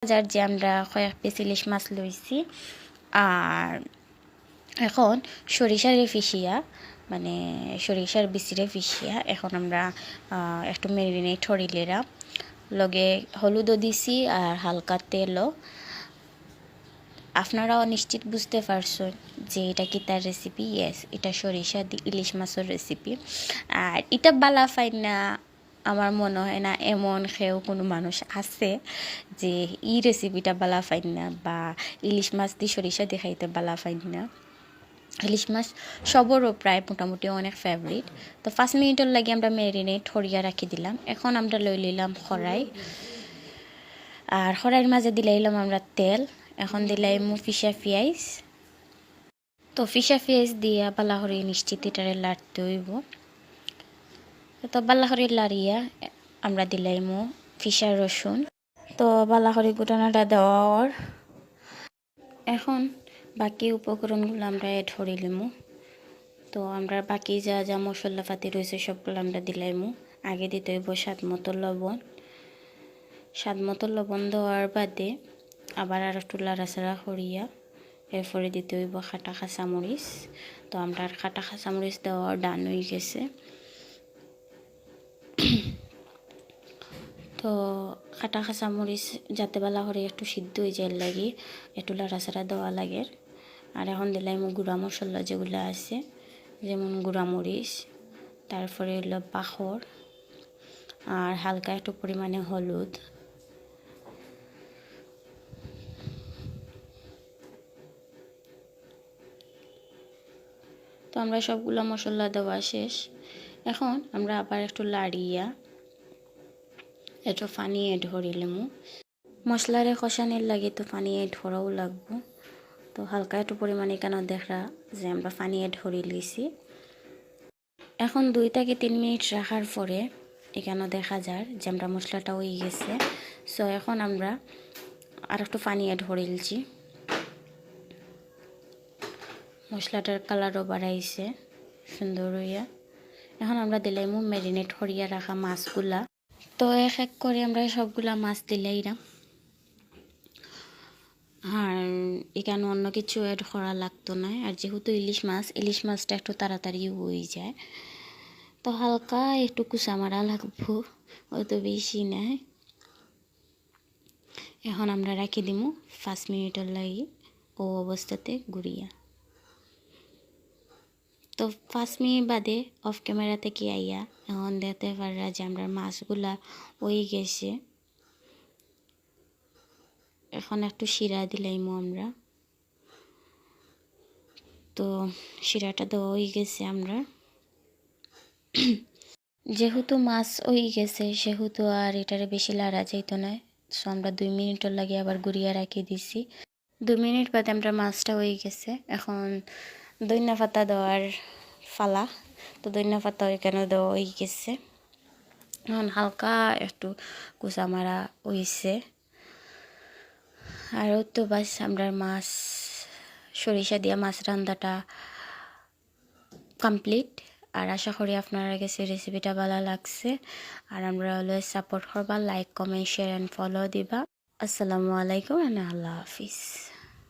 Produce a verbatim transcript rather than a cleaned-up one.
বাজার যে আমরা কয়েক পিস ইলিশ মাছ লইছি। আর এখন সরিষারে ফিশিয়া, মানে সরিষার বিচিরে ফিশিয়া এখন আমরা, আহ, একটু ম্যারিনেট করিলেরা। লগে হলুদও দিছি আর হালকা তেলও। আপনারাও নিশ্চিত বুঝতে পারছেন যে এটা কিতার রেসিপি। ইয়েস, এটা সরিষা দি ইলিশ মাছর রেসিপি। আর এটা বালা পাইন না, আমার মনে হয় না এমন কেউ কোনো মানুষ আছে যে এই রেসিপিটা বালা পাইন না বা ইলিশ মাছ দি সরিষা দি খাইতে বালা পাইন না। ইলিশ মাছ সবরও প্রায় মোটামুটি অনেক ফেভারিট। তো পাঁচ মিনিটর লাগি আমরা ম্যারিনেট করিয়া রাখি দিলাম। এখন আমরা লই লইলাম কড়াই, আর কড়াইর মাঝে দিলাইলাম আমরা তেল। এখন দিলাইমু ফিশা পিয়াইজ। তো ফিশা পিয়াইজ দিয়া বালা করি নিশ্চিত এটারে লাড়তে অইবো। তো বালা করি লাড়িয়া আমরা দিলাইমু ফিশা রসুন। তো বালা করি গুটানাটা দেওয়া অর। এখন বাকি উপকরণগুলা আমরা অ্যাড করিলিমু। তো আমরা বাকি যা যা মশলাপাতি রইছে সবগুলা আমরা দিলাইমু। আগে দিতে অইবো স্বাদ মতো লবণ। স্বাদ মতো লবণ দেওয়ার বাদে আবার আর একটু লাড়াচাড়া করিয়া এরপরে দিতে অইবো কাটা কাঁচামরিচ। তো আমরার কাটা কাঁচামরিচ দেওয়া done অই গেছে। তো কাটা কাঁচামরিচ যাতে বালা করি একটু সিদ্ধ অই যায় লাগি একটু লাড়াচাড়া দেওয়া লাগের। আর এখন দিলাইমু গুঁড়া মশলা যেগুলা আছে, যেমন গুঁড়া মরিচ, তারপরে অইলো বাখর, আর হালকা একটু পরিমাণে হলুদ। তো আমরা সবগুলা মশলা দেওয়া শেষ। এখন আমরা আবার একটু লাড়িয়া একটু পানি অ্যাড করিলিমু। মশলারে কষানির লাগি তো পানি অ্যাড করাও লাগবো। তো হালকা একটু পরিমাণে এখানো দেখরা যে আমরা পানি অ্যাড করিলিছি। এখন দুই থাকি তিন মিনিট রাখার পরে এখানো দেখা যার যে আমরা মশলাটা অই গেছে। সো এখন আমরা আর একটু পানি অ্যাড করিলছি। মশলাটার কালারও বাড়াইছে সুন্দর অইয়া। এখন আমরা দিলাইমু ম্যারিনেট করিয়া রাখা মাছগুলা। তো এক এক করি আমরা সবগুলা মাছ দিলাইরাম। আর এখানো অন্য কিছু অ্যাড করা লাগতো নায়। আর যেহেতু ইলিশ মাছ, ইলিশ মাছটা একটু তাড়াতাড়ি অই যায়। তো হালকা একটু কুচা মারা লাগবো, অত বেশি নায়। এখন আমরা রাখি দিমু পাঁচ মিনিটর লাগি অউ অবস্থাতে গুড়িয়া। তো পাঁচ মিনিট বাদে অফ ক্যামেরা থাকি আইয়া এখন দেখতে পাররা যে আমরার মাছগুলা অই গেছে। এখন একটু শিরা দিলাইমু আমরা। তো শিরাটা দেওয়া অই গেছে আমরার। যেহেতু মাছ অই গেছে, সেহেতু আর এটারে বেশি লাড়া যাইতো নায়। সো আমরা দুই মিনিটর লাগি আবার গুড়িয়া রাখি দিছি। দুই মিনিট বাদে আমরার মাছটা অই গেছে। এখন ধইন্যা পাতা দেওয়ার ফালা। তো ধইন্যা পাতা এখানো দেওয়া অই গেছে। এখন হালকা একটু কুচা মারা অইছে। আর অউ তো বাস, আমরার মাছ, সরিষা দিয়া মাছ রান্দাটা কমপ্লিট। আর আশা করি আপনারার গেছে রেসিপিটা বালা লাগছে। আর আমরারে অলওয়েজ সাপোর্ট করবা, like, comment, share and follow দিবা। আসসালামু আলাইকুম and আল্লাহ হাফিজ।